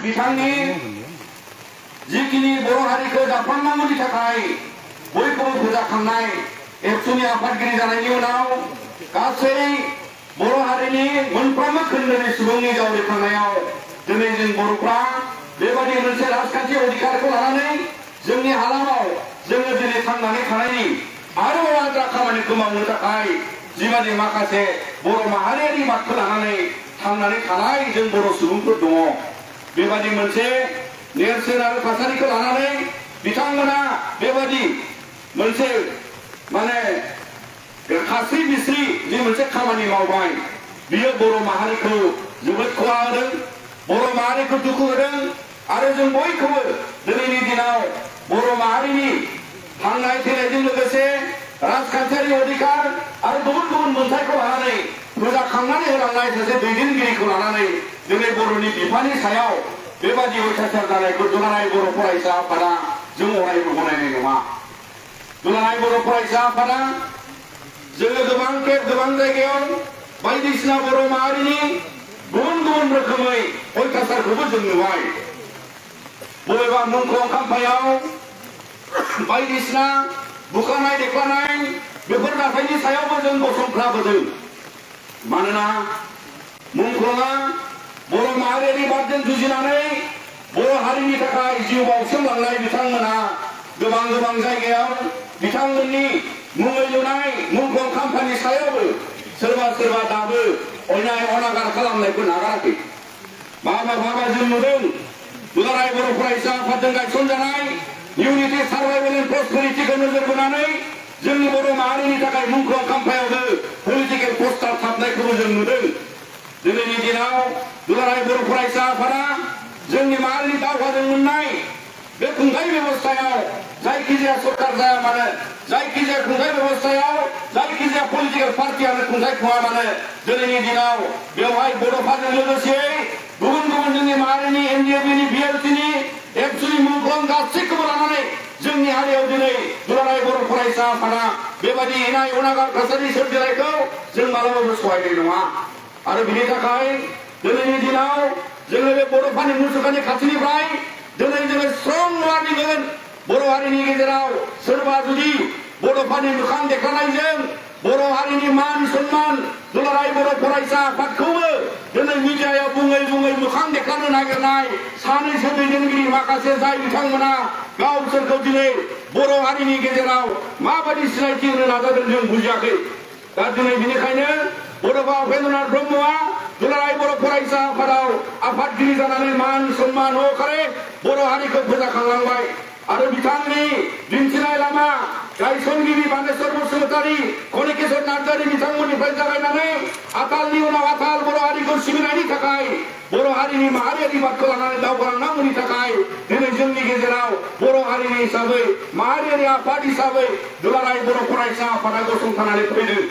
बिथांनि जिखिनि बर' हारिखौ दाफामनांगौनि थाखाय बयखौबो फोजाखांनाय एबसुनि आफादगिरि जानायनि उनाव गासै बर' हारिनि मोनफ्रोमबो खोन्दोनि सुबुंनि जावरिखांनायाव दिनै जों बर'फ्रा बेबादि मोनसे राजखान्थि अधिकारखौ लानानै जोंनि हालामाव जोङो दिनै थांनानै थानायनि आरोबाव आद्रा खामानिखौ मावनो थाखाय जिबादि माखासे बर' माहारियारि बादखौ लानानै थांनानै थानाय जों बर' सुबुंफोर दङ बेबादि मोनसे नेरसोन आरो थासारिखौ लानानै बिथांमोना बेबादि मोनसे माने खास्रि बिस्रि जि मोनसे खामानि मावबाय बियो बर' माहारिखौ जोबोद खहा होदों बर' माहारिखौ दुखु होदों आरो जों बयखौबो दिनैनि दिनाव बर' माहारिनि थांनाय थैनायजों लोगोसे राजखान्थियारि अधिकार आरो गुबुन गुबुन मोनथायखौ लानानै फोजाखांनानै होलांनाय सासे दैदेनगिरिखौ लानानै दिनै बर'नि बिफानि सायाव बेबादि अयथासार जानायखौ दुलाराय बर' फरायसा आफादा जों अरायबो गनायनाय नङा। दुलाराय बर' फरायसा आफादा जोङो गोबां खेब गोबां जायगायाव बायदिसिना बर' माहारिनि गुबुन गुबुन रोखोमै अयथासारखौबो जों नुबाय बबेबा मुंख्लं खाम्फायाव बायदिसिना बुखारनाय देख्लानाय बेफोर जाथायनि सायावबो जों गसंख्राबोदों मानोना मुंख्लंआ बर' माहारियारि बादजों जुजिनानै बर' हारिनि थाखाय जिउ बाउसोमलांनाय बिथांमोना गोबां गोबां जायगायाव बिथांमोननि मुङै लुनाय मुंख्लं खाम्फानि सायावबो सोरबा सोरबा दाबो अयनाय अनागार खालामनायखौ नागाराखै माबा जों नुदों दुलाराय बर' फरायसा आफादजों गायसनजानाय इउनिटि सार्भाइभेल एन्ड प्रस्पेरिटिखौ नोजोर बोनानै जोंनि बर' माहारिनि थाखाय मुंख्लं खाम्फायावबो पलिटिकेल पस्टार थाबनायखौबो जों नुदों दिनैनि दिनाव दुलाराय बर' फरायसा आफादा जोंनि माहारिनि दावहाजों मोननाय बे खुंथाय बेबस्थायाव जायखिजाया सरकार जाया मानो जायखिजाया खुंथाय बेबस्थायाव जायखिजाया पलिटिकेल पार्टियानो खुंथाय खुङा मानो दिनैनि दिनाव बेवहाय बड'फाजों लोगोसे गुबुन गुबुन जोंनि माहारिनि एनडिएफबिनि बिएलटिनि एबसुनि मुंख्लं गासैखौबो लानानै जोंनि हारियाव दिनै दुलाराय बर' फरायसा आफादा बेबादि इनाय अनागार थासारि सोमजिनायखौ जों मालाबाबो सहायनाय नङा आरो बिनि थाखाय दिनैनि दिनाव जोङो बे बड'फानि मुसुखानि खाथिनिफ्राय दिनै जोङो स्ट्रं वार्निं होगोन बर' हारिनि गेजेराव सोरबा जुदि बड'फानि मोखां देखायनायजों बर' हारिनि मान सन्मान दुलाराय बर' फरायसा आफादखौबो दिनै मिडियायाव बुङै बुङै मोखां देखायनो नागिरनाय सानैसो दैदेनगिरि माखासे जाय बिथांमोना गावसोरखौ दिनै बर' हारिनि गेजेराव माबायदि सिनायथि होनो नाजादों जों बुजियाखै दा दिनै बेनिखायनो बड'फा उपेन्द्रनाथ ब्रह्मआ दुलाराय बर' फरायसा आफादाव आफादगिरि जानानै मान सन्मान होखारे बर' हारिखौ फोजाखांलांबाय आरो बिथांनि दिन्थिनाय लामा गायसनगिरि बानेश्वर बसुमतारी कनिकेश्वर नार्जारी बिथांमोननिफ्राय जागायनानै आथालनि उनाव आथाल बर' हारिखौ सिबिनायनि थाखाय बर' हारिनि माहारियारि बादखौ लानानै दावगालांनांगौनि थाखाय दिनै जोंनि गेजेराव बर' हारिनि हिसाबै माहारियारि आफाद हिसाबै दुलाराय बर' फरायसा आफादा गसंथानानै फैदों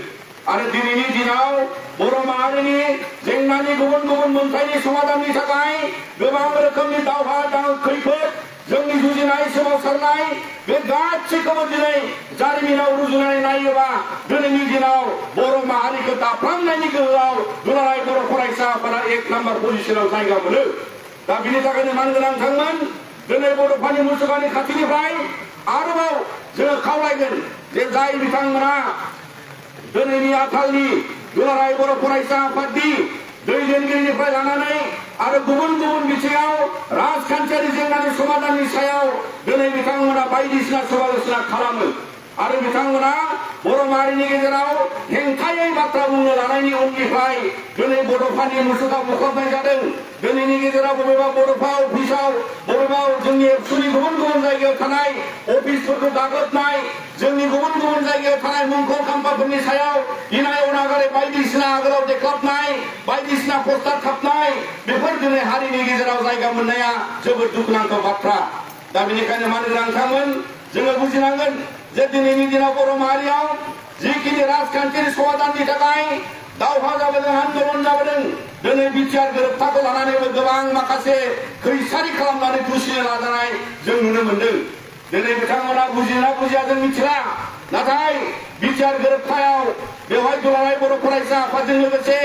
आरो दिनैनि दिनाव बर' माहारिनि जेंनानि गुबुन गुबुन मोनथायनि समाधाननि थाखाय गोबां रोखोमनि दावहा खैफोद जोंनि जुजिनाय सोमावसारनाय बे गासैखौबो दिनै जारिमिनाव रुजुनानै नायोबा दिनैनि दिनाव बर' माहारिखौ दाफ्लांनायनि गोहोआव दुलाराय बर' फरायसा आफादा 1 नाम्बार पजिशनाव जायगा मोनो दा बिनि थाखायनो मानगोनांथांमोन दिनै बड'फानि मुसुखानि खाथिनिफ्राय आरोबाव जोङो खावलायगोन जे जाय बिथांमोना दिनैनि आथालनि दुलाराय बर' फरायसा आफादनि दैदेनगिरिनिफ्राय लानानै आरो गुबुन गुबुन बिथिङाव राजखान्थियारि जेंनानि समाधाननि सायाव दिनै बिथांमोना बायदिसिना समालोचना खालामो आरो बिथांमोना बर' माहारिनि गेजेराव हेंथायै बाथ्रा बुंनो लानायनि उननिफ्राय दिनै बड'फानि मुसुखा मुखबनाय जादों दिनैनि गेजेराव बबेबा बड'फा अफिसाव बबेबा जोंनि एबसुनि गुबुन गुबुन जायगायाव थानाय अफिसफोरखौ गाग्लोबनाय जोंनि गुबुन गुबुन जायगायाव थानाय मुंख्लं खाम्फाफोरनि सायाव इनाय अनागारै बायदिसिना आगोलाव देख्लाबनाय बायदिसिना पस्टार थाबनाय बेफोर दिनै हारिनि गेजेराव जायगा मोननाया जोबोद दुखुनांथाव बाथ्रा दा बेनिखायनो मानगोनांथांमोन जोङो बुजिनांगोन जे दिनैनि दिनाव बर' माहारियाव जिखिनि राजखान्थियारि समाधाननि थाखाय दावहा जाबोदों आन्दलन जाबोदों दिनै बिटिआर गोरोबथाखौ लानानैबो गोबां माखासे खैसारि खालामनानै दुसिनो नाजानाय जों नुनो मोनदों दिनै बिथांमोना बुजिना बुजिया जों मिथिला नाथाय बिटिआर गोरोबथायाव बेवहाय दुलाराय बर' फरायसा आफादजों लोगोसे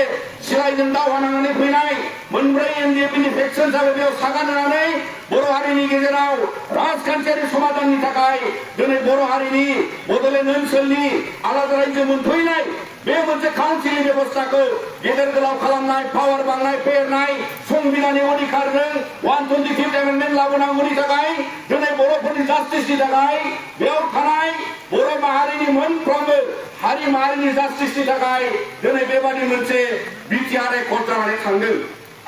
सिलाइजों दावहा नांनानै फैनाय मोनब्रै एनडिएफबिनि फेक्सनसाबो बेयाव सागान होनानै बर' हारिनि गेजेराव राजखान्थियारि समाधाननि थाखाय दिनै बर' हारिनि बड'लेण्ड ओनसोलनि आलादा रायजो मोनफैनाय बे मोनसे काउन्सिलनि बेबस्थाखौ गेदेर गोलाव खालामनाय पावार बांनाय फेहेरनाय संबिधाननि अधिकारजों 125 एमेन्डमेन्ट लाबोनांगौनि थाखाय दिनै बर'फोरनि जास्टिसनि थाखाय बेयाव थानाय बर' माहारिनि मोनफ्रोमबो हारि माहारिनि जास्टिसनि थाखाय दिनै बेबादि मोनसे बिटिआर एकर्ड जानानै थांदों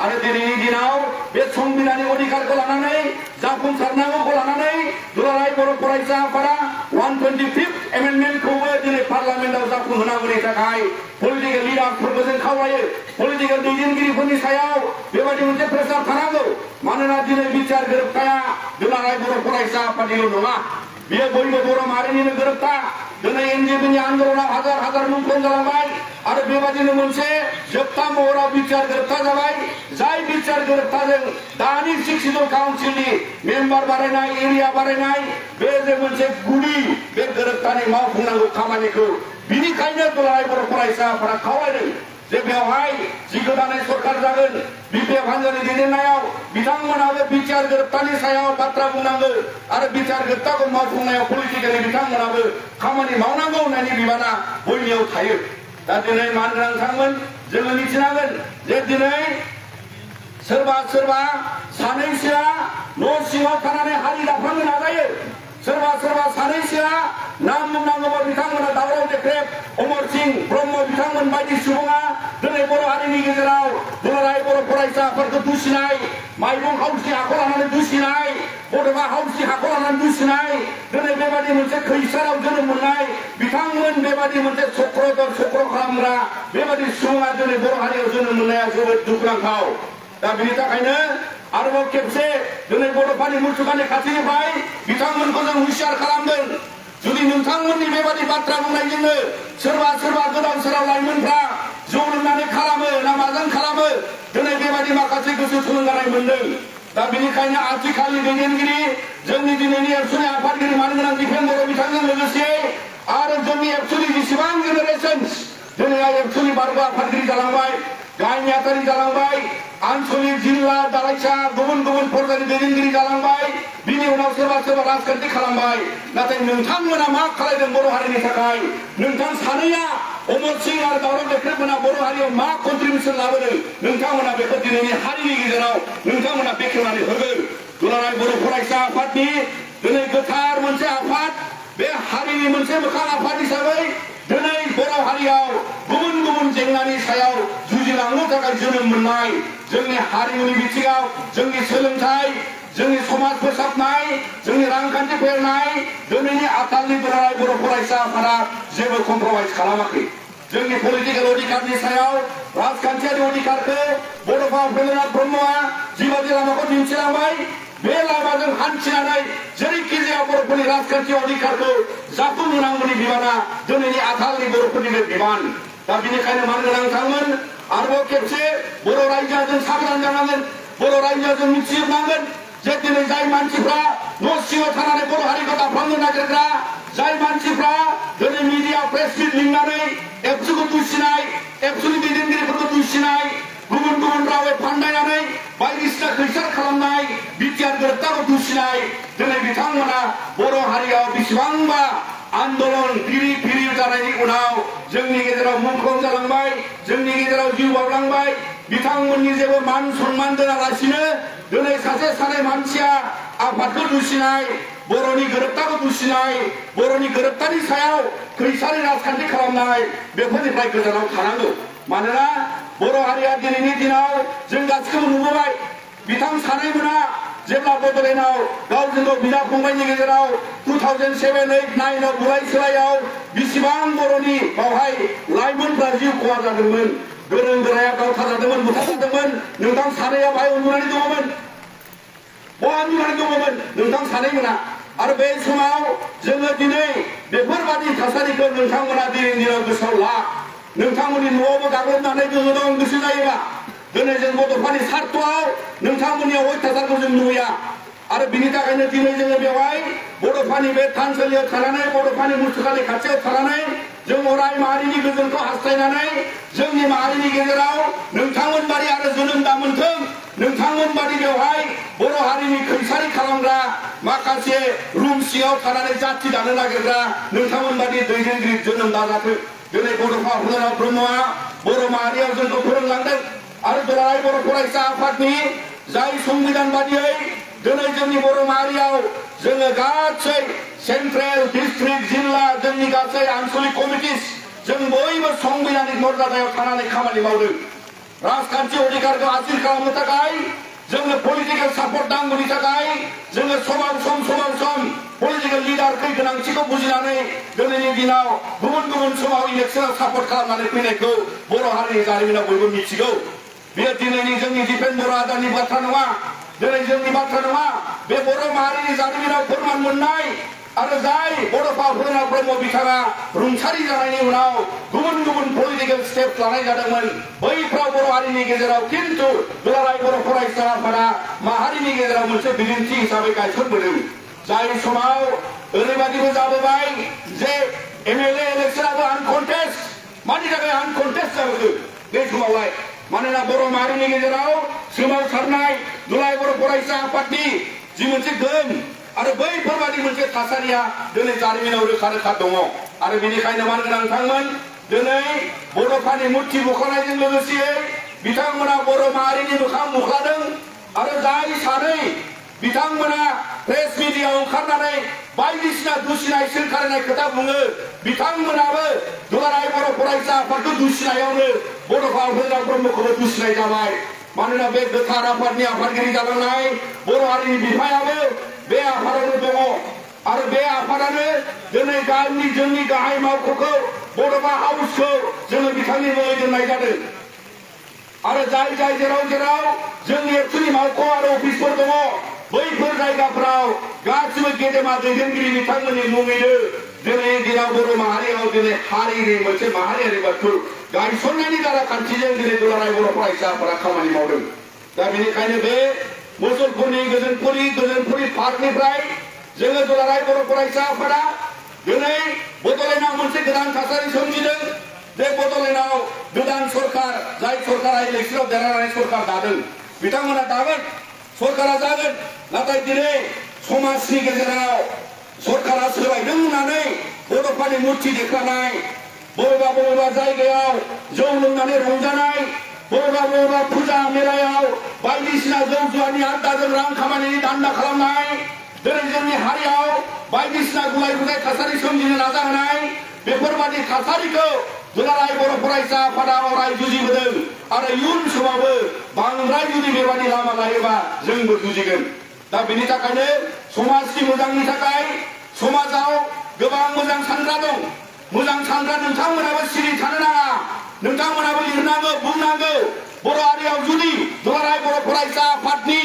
आरो दिनैनि दिनाव बे संबिधाननि अधिकारखौ लानानै जाफुंसारनांगौखौ लानानै दुलाराय बर' फरायसा आफादा 125 एमेन्डमेन्टखौबो दिनै पार्लामेन्टआव जाफुंहोनांगौनि थाखाय पलिटिकेल लिडारफोरखौ जों खावलायो पलिटिकेल दैदेनगिरिफोरनि सायाव बेबादि मोनसे प्रेसार थानांगौ मानोना दिनै बिटिआर गोरोबथाया दुलाराय बर' फरायसा आफादनिल' नङा बेयो बयबो बर' माहारिनिनो गोरोबथा दिनै एनडिएफबिनि आन्दोलनाव हाजार हाजार मुंख्लं जालांबाय आरो बेबादिनो मोनसे जोबथा महराव बिटिआर गोरोबथा जाबाय जाय बिटिआर गोरोबथाजों दानि 6 काउन्सिलनि मेम्बार बारायनाय एरिया बारायनाय बे जे मोनसे गुदि बे गोरोबथानि मावफुंनांगौ खामानिखौ बिनिखायनो दुलाराय बर' फरायसा आफादा खावलायदों जे बेवहाय जि गोदानै सरकार जागोन बिपिएफ हान्जानि दैदेननायाव बिथांमोनाबो बिटिआर गोरोबथानि सायाव बाथ्रा बुंनांगौ आरो बिटिआर गोरोबथाखौ मावफुंनायाव पलिटिकेलि बिथांमोनाबो खामानि मावनांगौ होननायनि बिबाना बयनियाव थायो दा दिनै मानगोनां नोंथांमोन जोङो मिथिनांगोन जे दिनै सोरबा सोरबा सानैसोआ न' सिङाव थानानै हारि दाफ्रांनो नाजायो सोरबा सोरबा सानैसोआ नाम बुंनांगौबा बिथांमोना दावराव देख्रेब अमर सिंह ब्रह्म बिथांमोन बायदि सुबुङा दिनै बर' हारिनि गेजेराव दुलाराय बर' फरायसाफोरखौ दुसिनाय माइरं हाउसनि हाखौ लानानै दुसिनाय बड'फा हाउसनि हाखौ लानानै दुसिनाय दिनै बेबादि मोनसे खैसाराव जोनोम मोननाय बिथांमोन बेबादि मोनसे चक्रदर चक्र खालामग्रा बेबादि सुबुङा दिनै बर' हारियाव जोनोम मोननाया जोबोद दुखुनांथाव दा बिनि थाखायनो आरोबाव खेबसे दिनै बड'फानि मुलुगनि खाथिनिफ्राय बिथांमोनखौ जों हुसियार खालामदों जुदि नोंथांमोननि बेबादि बाथ्रा बुंनायजोंनो सोरबा सोरबा गोदाव सोराव लाइमोनफ्रा जौ लोंनानै खालामो ना माजों खालामो दिनै बेबादि माखासे गोसो थुलुंगानाय मोनदों दा बेनिखायनो आथिखालनि दैदेनगिरि जोंनि दिनैनि एबसुनि आफादगिरि मानगोनां दिपेन बर' बिथांजों लोगोसे आरो जोंनि एबसुनि जेसेबां जेनेरेशन्स दिनै एबसुनि बारग' आफादगिरि जालांबाय गाहाय नेहाथारि जालांबाय आनसलिक जिल्ला दालाइसा गुबुन गुबुन फर्जानि दैदेनगिरि जालांबाय बिनि उनाव सोरबा सोरबा राजखान्थि खालामबाय नाथाय नोंथांमोना मा खालामदों बर' हारिनि थाखाय नोंथां सानैया अमर सिंह आरो दावराव देख्रेबमोना बर' हारियाव मा कन्ट्रिबिउसन लाबोदों नोंथांमोना बेखौ दिनैनि हारिनि गेजेराव नोंथांमोना बेखेवनानै होगोन दुलाराय बर' फरायसा आफादनि दिनै गोथार मोनसे आफाद बे हारिनि मोनसे मोखां आफाद हिसाबै दिनै बर' हारियाव गुबुन गुबुन जेंनानि सायाव जुजिलांनो थाखाय जोनोम मोननाय जोंनि हारिमुनि बिथिङाव जोंनि सोलोंथाइ जोंनि समाज फोसाबनाय जोंनि रांखान्थि फेहेरनाय दिनैनि आथालनि दुलाराय बर' फरायसा आफादा जेबो कमप्रमाइज खालामाखै जोंनि पलिटिकेल अधिकारनि सायाव राजखान्थियारि अधिकारखौ बड'फा उपेन्द्रनाथ ब्रह्मआ जिबादि लामाखौ दिन्थिलांबाय बे लामाजों हान्थिनानै जेरैखि जाया बर'फोरनि राजखान्थि अधिकारखौ जाफुंहोनांगौनि बिबाना दिनैनि आथालनि बर'फोरनिनो बिबान दा बेनिखायनो मानगोनां नोंथांमोन आरोबाव खेबसे बर' रायजोआ जों सांग्रां जानांगोन बर' रायजोआ जों मिथिजोबनांगोन जे दिनै जाय मानसिफ्रा न' सिङाव थानानै बर' हारिखौ दाफ्लांनो नागिरग्रा जाय मानसिफ्रा दिनै मिडिया प्रेस मिट लिंनानै एबसुखौ दुसिनाय एबसुनि दैदेनगिरिफोरखौ दुसिनाय गुबुन गुबुन रावै फान्दायनानै बायदिसिना खैसार खालामनाय बिटिआर गोरोबथाखौ दुसिनाय दिनै बिथांमोना बर' हारियाव बेसेबांबा आन्दोलन फिरि फिरि जानायनि उनाव जोंनि गेजेराव मुंख्लं जालांबाय जोंनि गेजेराव जिउ बावलांबाय बिथांमोननि जेबो मान सन्मान दोनालासिनो दिनै सासे सानै मानसिया आफादखौ दुसिनाय बर'नि गोरोबथाखौ दुसिनाय बर'नि गोरोबथानि सायाव खैसारि राजखान्थि खालामनाय बेफोरनिफ्राय गोजानाव थानांगौ मानोना बर' हारिया दिनैनि दिनाव जों गासिखौबो नुबोबाय बिथां सानैमोना जेब्ला बड'लेण्डआव गावजों गाव बिदा फंबायनि गेजेराव 2007, 8, 9 बुलाय सोलायाव बेसेबां बर'नि बावहाय लाइमोनफ्रा जिउ खहा जादोंमोन गोरों गोराया गावथारजादोंमोन बुथारजादोंमोन नोंथां सानैया बाहाय उन्दुनानै दङमोन बहा उन्दुनानै दङमोन नोंथां सानैमोना आरो बे समाव जोङो दिनै बेफोरबादि थासारिखौ नोंथांमोना दिनैनि दिनाव गोसोआव ला नोंथांमोननि न'आवबो गाग्लोबनानै गोहो दं गोसो जायोबा दिनै जों बड'फानि सार्थआव नोंथांमोननियाव अयथासारखौ जों नुया आरो बिनि थाखायनो दिनै जोङो बेवहाय बड'फानि बे थानसालियाव थानानै बड'फानि मुसुखानि खाथियाव थानानै जों अराय माहारिनि गोजोनखौ हास्थायनानै जोंनि माहारिनि गेजेराव नोंथांमोन बादि आरो जोनोम दा मोनथों नोंथांमोन बादि बेवहाय बर' हारिनि खैसारि खालामग्रा माखासे रुम सिङाव थानानै जाथि दानो नागिरग्रा नोंथांमोन बादि दैदेनगिरि जोनोम दाजाथों दिनै बड'फा उपेन्द्रनाथ ब्रह्मआ बर' माहारियाव जोंखौ फोरोंलांदों आरो दुलाराय बर' फरायसा आफादनि जाय संबिधान बादियै दिनै जोंनि बर' माहारियाव जोङो गासै सेन्ट्रेल डिस्ट्रिक्ट जिल्ला जोंनि गासै आनसलिक कमिटिस जों बयबो संबिधानिक मर्यादायाव थानानै खामानि मावदों राजखान्थि अधिकारखौ हासिल खालामनो थाखाय जोंनो पलिटिकेल सापर्ट नांगौनि थाखाय जोङो समान सम पलिटिकेल लिडारनि गोनांथिखौ बुजिनानै दिनैनि दिनाव गुबुन गुबुन समाव इलेक्शनाव सापर्ट खालामनानै फैनायखौ बर' हारिनि जारिमिनाव बयबो मिथिगौ बेयो दिनैनि जोंनि दिपेन बर' आदानि बाथ्रा नङा दिनै जोंनि बाथ्रा नङा बे बर' माहारिनि जारिमिनाव फोरमान मोननाय आरो जाय बड'फा उपेन्द्रनाथ ब्रह्म बिथाङा रुंसारि जानायनि उनाव गुबुन गुबुन पलिटिकेल स्टेप लानाय जादोंमोन बैफ्राव बर' हारिनि गेजेराव किन्तु दुलाराय बर' फरायसा आफादा माहारिनि गेजेराव मोनसे बिदिन्थि हिसाबै गायसनबोदों जाय समाव ओरैबायदिबो जाबोबाय जे एमएलए इलेक्शनाबो आनकन्टेस्ट मानि थाखाय आनकन्टेस्ट जाबोदों बे समावलाय मानोना बर' माहारिनि गेजेराव सोमावसारनाय दुलाराय बर' फरायसा आफादनि जि मोनसे गोहोम आरो बैफोरबादि मोनसे थासारिया दिनै जारिमिनाव रोखा रोखा दङ आरो बेनिखायनो मानगोनां नोंथांमोन दिनै बड'फानि मुर्ति बुखारनायजों लोगोसे बिथांमोना बर' माहारिनि मोखां मुख्लादों आरो जाय सानै बिथांमोना प्रेस मिडियायाव ओंखारनानै बायदिसिना दुसिनाय सोंखारिनाय खोथा बुङो बिथांमोनाबो दुलाराय बर' फरायसा आफादखौ दुसिनायावनो बड'फा उपेन्द्रनाथ ब्रह्मखौबो दुसिनाय जाबाय मानोना बे गोथार आफादनि आफादगिरि जालांनाय बर' हारिनि बिफायाबो बे आफादावनो दङ आरो बे आफादानो दिनै जोंनि गाहाय मावख'खौ बड'फा हाउसखौ जोङो बिथांनि मुङै दोननाय जादों आरो जाय जेराव जोंनि एक्सुवेलि मावख' आरो अफिसफोर दङ बैफोर जायगाफोराव गासिबो गेदेमा दैदेनगिरि बिथांमोननि मुङैनो दिनै दिनाव बर' माहारियाव दिनै हारिनि मोनसे माहारियारि बाथौ गायसननायनि द्वारा खान्थिजों दिनै दुलाराय बर' फरायसाफोरा खामानि मावदों दा बेनिखायनो बे मुसलपुरनि गोजोनपुरि पार्कनिफ्राय जोङो दुलाराय बर' फरायसा आफादा दिनै बड'लेण्डआव मोनसे गोदान थासारि सोमजिदों बे बड'लेण्डआव गोदान सरकार जाय सरकारा इलेक्शनाव देरहानानै सरकार दादों बिथांमोना दागोन सरकारा जागोन नाथाय दिनै समाजनि गेजेराव सरकारा सोलायदों होननानै बड'फानि मुर्ति देखायनाय बबेबा जायगायाव जौ लोंनानै रंजानाय बबेबा फुजा मेलायाव बायदिसिना जौ जुवानि आड्डाजों रां खामायनायनि दान्दा खालामनाय दिनै जोंनि हारियाव बायदिसिना गुलाय गुजाय थासारि सोमजिनो नाजाहोनाय बेफोरबादि थासारिखौ दुलाराय बर' फरायसा आफादा अराय जुजिबोदों आरो इयुन समावबो बांद्राय जुदि बेबादि लामा लायोबा जोंबो जुजिगोन दा बेनि थाखायनो समाजनि मोजांनि थाखाय समाजाव गोबां मोजां सानग्रा दं मोजां सानग्रा नोंथांमोनाबो सिरि थानो नाङा नोंथांमोनाबो लिरनांगौ बुंनांगौ बर' हारियाव जुदि दुलाराय बर' फरायसा आफादनि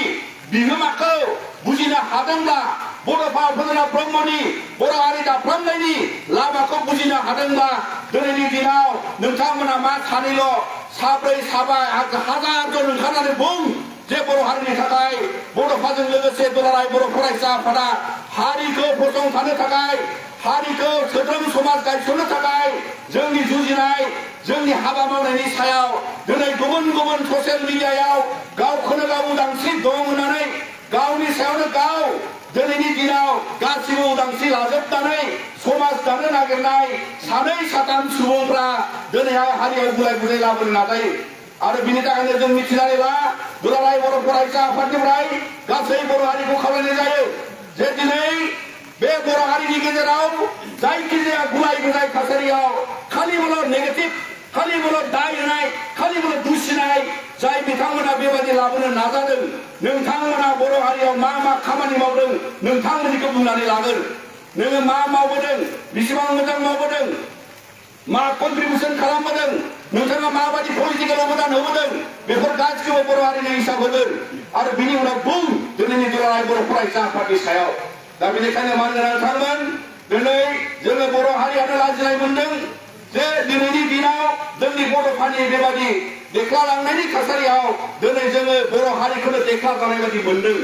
बिहोमाखौ बुजिनो हादोंब्ला बड'फा उपेन्द्रनाथ ब्रह्मनि बर' हारि दाफ्रामनायनि लामाखौ बुजिनो हादोंब्ला दिनैनि दिनाव नोंथांमोना मा सानैल' साब्रै साबा हाजारजन ओंखारनानै बुं जे बर' हारिनि थाखाय बड'फाजों लोगोसे दुलाराय बर' फरायसा आफादा हारिखौ फसंथानो थाखाय हारिखौ सोद्रोम समाज गायसननो थाखाय जोंनि जुजिनाय जोंनि हाबा मावनायनि सायाव दिनै गुबुन ससियेल मिडियायाव गावखौनो गाव उदांस्रि दं होननानै गावनि सायावनो गाव दिनैनि दिनाव गासिबो उदांस्रि लाजोबनानै समाज दानो नागिरनाय सानै साथाम सुबुंफ्रा दिनैहाय हारियाव गुलाय गुजाय लाबोनो नाजायो आरो बिनि थाखायनो जों मिथिनानै ला दुलाराय बर' फरायसा आफादनिफ्राय गासै बर' हारिखौ खावलायनाय जायो जे दिनै बे बर' हारिनि गेजेराव जायखिजाया गुलाय गुजाय थासारियाव खालिबोल' नेगेटिभ खालिबोल' दाय होनाय खालिबोल' दुसिनाय जाय बिथांमोना बेबायदि लाबोनो नाजादों नोंथांमोना बर' हारियाव मा खामानि मावदों नोंथांमोननिखौ बुंनानै लागोन नोङो मा मावबोदों बेसेबां मोजां मावबोदों मा कन्ट्रिबिउसन खालामबोदों नोंथाङा माबायदि पलिटिकेल अबदान होबोदों बेफोर गासिबो बर' हारिनि हिसाब होगोन आरो बिनि उनाव बुं दिनैनि दुलाराय बर' फरायसा आफादनि सायाव दा बेनिखायनो मानगोनां नोंथांमोन दिनै जोङो बर' हारियानो लाजिनाय मोनदों जे दिनैनि दिनाव जोंनि बड'फानि बेबायदि देख्लालांनायनि थासारियाव दिनै जोङो बर' हारिखौनो देख्ला जानाय बायदि मोनदों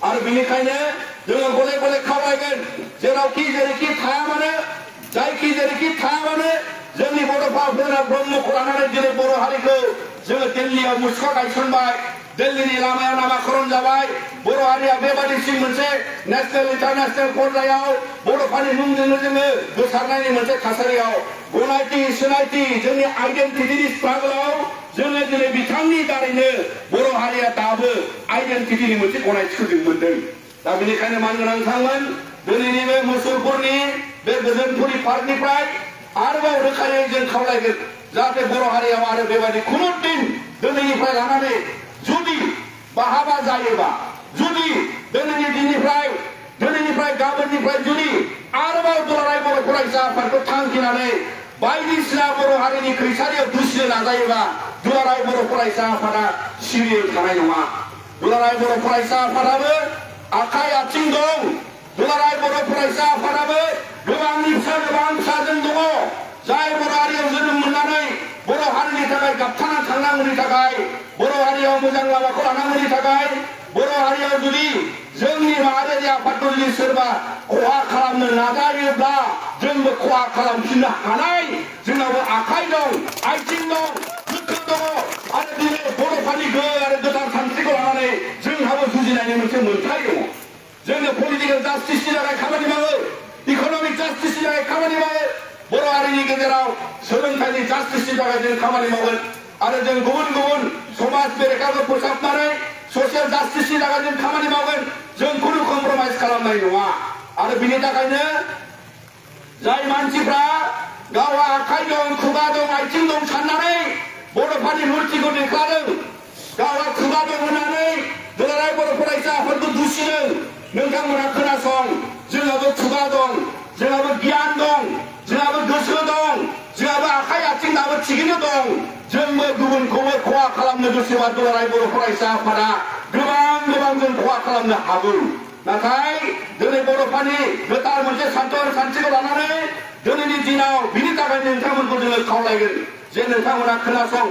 आरो बेनिखायनो जोङो गले गले खावलायगोन जेरावखि जेरैखि थाया मानो जायखि जेरैखि थाया मानो जोंनि बड'फा उपेन्द्र ब्रह्मखौ लानानै दिनै बर' हारिखौ जोङो दिल्लीयाव मुसुखा गायसनबाय दिल्लीनि लामायाव नामाकरण जाबाय बर' हारिया बेबादिसिम मोनसे नेशनेल इन्टारनेशनेल पर्यायाव बड'फानि मुंजोंनो जोङो गोसारनायनि मोनसे थासारियाव गनायथि सिनायथि जोंनि आइडेन्टिटिनि स्ट्रागलाव जोङो दिनै बिथांनि दारैनो बर' हारिया दाबो आइडेन्टिटिनि मोनसे गनायथिखौ जों मोनदों दा बेनिखायनो मानगोनां नोंथांमोन दिनैनि बे मुसलपुरनि बे गोजोनपुरि पार्कनिफ्राय आरोबाव रोखायै जों खावलायगोन जाहाथे बर' हारियाव आरो बेबायदि खुनु दिन दिनैनिफ्राय लानानै जुदि बाहाबा जायोबा जुदि दिनैनि दिननिफ्राय गाबोननिफ्राय जुदि आरोबाव दुलाराय बर' फरायसा आफादखौ थांखिनानै बायदिसिना बर' हारिनि खैसारियाव दुसिनो नाजायोबा दुलाराय बर' फरायसा आफादा सिरियै थानाय नङा दुलाराय बर' फरायसा आफादाबो आखाइ आथिं दं दुलाराय बर' फरायसा आफादाबो गोबांनि फिसा गोबां फिसाजों दङ जाय बर' हारियाव जोनोम मोननानै बर' हारिनि थाखाय गाबथाना थांनांगौनि थाखाय बर' हारियाव मोजां लामाखौ लानांगौनि थाखाय बर' हारियाव जुदि जोंनि माहारियारि आफादखौ जुदि सोरबा खहा खालामनो नाजायोब्ला जोंबो खहा खालामफिननो हानाय जोंनावबो आखाइ दं आथिं दं गोसो दङ आरो दिनै बड'फानि आरो गोदान सानस्रिखौ लानानै जोंहाबो जुजिनायनि मोनसे मोन्थाय दङ जोङो पलिटिकेल जास्टिसनि थाखाय खामानि मावो इक'नमिक जास्टिसनि थाखाय खामानि मावो बर' हारिनि गेजेराव सोलोंथाइनि जास्टिसनि थाखाय जों खामानि मावगोन आरो जों गुबुन गुबुन समाज बेरेखाखौ फोसाबनानै ससियेल जास्टिसनि थाखाय जों खामानि मावगोन जों खुनु कमप्रमाइज खालामनाय नङा आरो बिनि थाखायनो जाय मानसिफ्रा गावहा आखाइ दं खुगा दं आथिं दं साननानै बड'फानि मुर्तिखौ देख्लादों गावहा खुगा दं होननानै दुलाराय बर' फरायसा आफादखौ दुसिदों नोंथांमोना खोनासं जोंहाबो खुगा दं जोंहाबो गियान दं जोंहाबो गोसो दं जोंहाबो आखाइ आथिं दाबो थिगैनो दं जोंबो गुबुनखौबो खहा खालामनो गोसोबा दुलाराय बर' फरायसा आफादा गोबां जों खहा खालामनो हागौ नाथाय दिनै बड'फानि गोथार मोनसे सान्थौ सानस्रिखौ लानानै दिनैनि दिनाव बिनि थाखाय नोंथांमोनखौ जोङो खावलायगोन जे नोंथांमोना खोनासं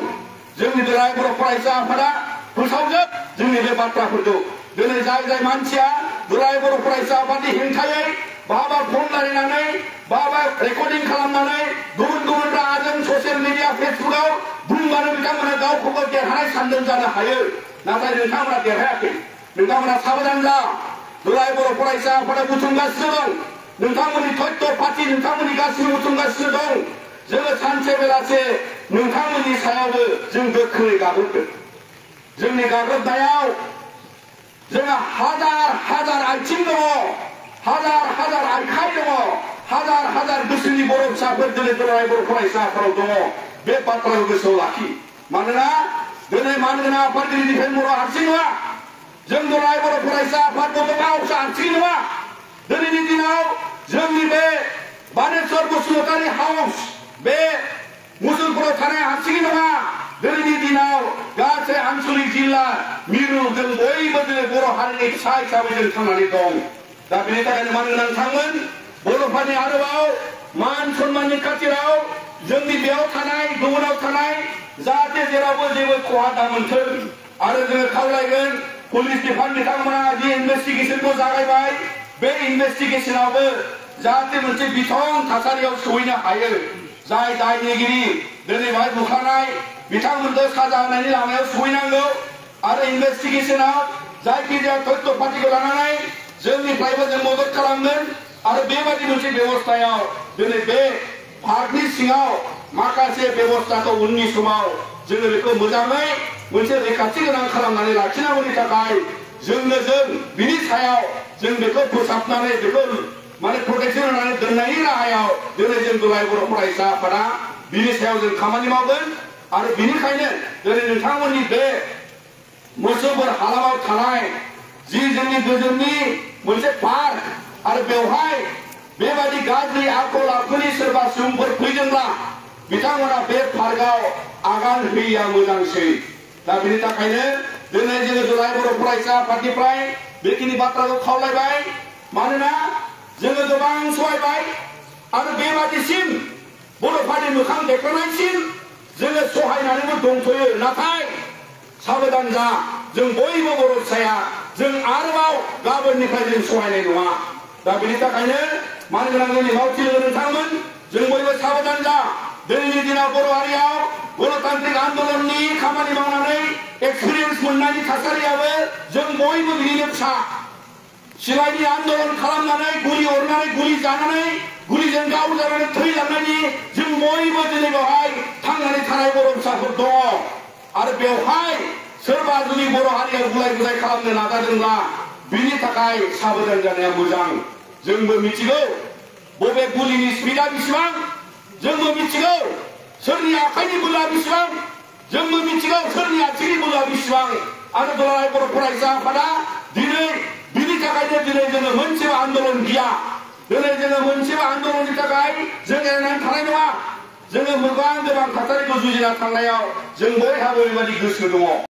जोंनि दुलाराय बर' फरायसा आफादा फोसावजोब जोंनि बे बाथ्राफोरखौ दिनै जाय मानसिया दुलाराय बर' फरायसा आफादनि हेंथायै बाबा फन रायलायनानै बाबा रेकर्डिं खालामनानै गुबुन राहाजों ससियेल मिडिया फेसबुकआव बुंबानो बिथांमोना गावखौबो देरहानाय सानदों जानो हायो नाथाय नोंथांमोना देरहायाखै नोंथांमोना साबधान जा दुलाराय बर' फरायसा आफादा बुथुमगासिनो दं नोंथांमोननि तथ्य पार्टी नोंथांमोननि गासिबो बुथुमगासिनो दं जोङो सानसे बेलासे नोंथांमोननि सायावबो जों गोख्रै गाग्लोबगोन जोंनि गाग्लोबनायाव जोंहा हाजार आथिं दङ हाजार आखाइ दङ हाजार गोसोनि बर' फिसाफोर दिनै दुलाराय बर' फरायसा आफादाव दङ बे बाथ्राखौ गोसोआव लाखि मानोना दिनै मानगोनां आफादगिरि दिपेन बर' हारसिं नङा जों दुलाराय बर' फरायसा आफाद गथ'फोरा हारसिं नङा दिनैनि दिनाव जोंनि बे बानेश्वर बसुमतारी हाउस बे मुसलपुराव थानाय हारसिं नङा दिनैनि दिनाव गासै आनसलिक जिल्ला मिरु जों बयबो दिनै बर' हारिनि फिसा हिसाबै जों थांनानै दं दा बेनि थाखायनो मानगोनां नोंथांमोन बड'फानि आरोबाव मान सन्माननि खाथिराव जोंनि बेयाव थानाय गुबुनाव थानाय जाहाथे जेरावबो जेबो खहा दामोनथों आरो जोङो खावलायगोन पुलिस बिथांमोना जि इनभेस्टिगेशनखौ जागायबाय बे इनभेस्टिगेशनावबो जाहाथे मोनसे बिथं थासारियाव सहैनो हायो जाय दायनिगिरि दिनै बेहाय बुखारनाय बिथांमोनखौ साजा होनायनि लामायाव सहैनांगौ आरो इनभेस्टिगेशनाव जायखिजाया तथ्य पार्टीखौ लानानै जोंनिफ्रायबो जों मदद खालामगोन आरो बेबायदि मोनसे बेबस्थायाव दिनै बे पार्कनि सिङाव माखासे बेबस्थाखौ उननि समाव जोङो बेखौ मोजाङै मोनसे रैखाथि गोनां खालामनानै लाखिनांगौनि थाखाय जों बिनि सायाव जों बेखौ फोसाबनानै बेखौ माने प्रटेक्शन होनानै दोननायनि राहायाव दिनै जों दुलाराय बर' फरायसा आफादा बिनि सायाव जों खामानि मावगोन आरो बिनिखायनो दिनै नोंथांमोननि बे मुसलपुर हालामाव थानाय जि जोंनि गोजोननि मोनसे पार्क आरो बेवहाय बेबायदि गाज्रि आखल आखुनि सोरबा सुबुंफोर फैदोंब्ला बिथांमोना बे पार्कआव आगान होयैया मोजांसै दा बेनि थाखायनो दिनै जोङो दुलाराय बर' फरायसा आफादनिफ्राय बेखिनि बाथ्राखौ खावलायबाय मानोना जोङो गोबां सहायबाय आरो बेबादिसिम बड'फानि मोखां देखायनायसिम जोङो सहायनानैबो दंथ'यो नाथाय साबधान जा जों बयबो बर' फिसाया जों आरोबाव गाबोननिफ्राय जों सहायनाय नङा। दा बेनि थाखायनो मानगोनां जोंनि मावथि लोगो नोंथांमोन जों बयबो साबधान जा। दिनैनि दिनाव बर' हारियाव गणतान्त्रिक आन्दलननि खामानि मावनानै एक्सपिरियेन्स मोननायनि थासारियाबो जों बयबो बिनिनो फिसा। सिलाइनि आन्दलन खालामनानै गुलि अरनानै गुलि जानानै गुलिजों गावजानानै थैलांनायनि जों बयबो दिनै बेवहाय थांनानै थानाय बर' फिसाफोर दङ। आरो बेवहाय सोरबा जुदि बर' हारियाव गुलाय गुजाय खालामनो नाजादोंब्ला बिनि थाखाय साबधान जानाया मोजां। जोंबो मिथिगौ बबे गुलिनि स्पिडा बेसेबां, जोंबो मिथिगौ सोरनि आखाइनि बोलोआ बेसेबां, जोंबो मिथिगौ सोरनि आथिंनि बोलोआ बेसेबां। आरो दुलाराय बर' फरायसा आफादा दिनै बिनि थाखायनो दिनै जोङो मोनसेबो आन्दलन गैया। दिनै जोङो मोनसेबो आन्दलननि थाखाय जों एरायनानै थानाय नङा। जोङो गोबां थासारिखौ जुजिना थांनायाव जों बयहाबो ओरैबायदि गोसो दङ।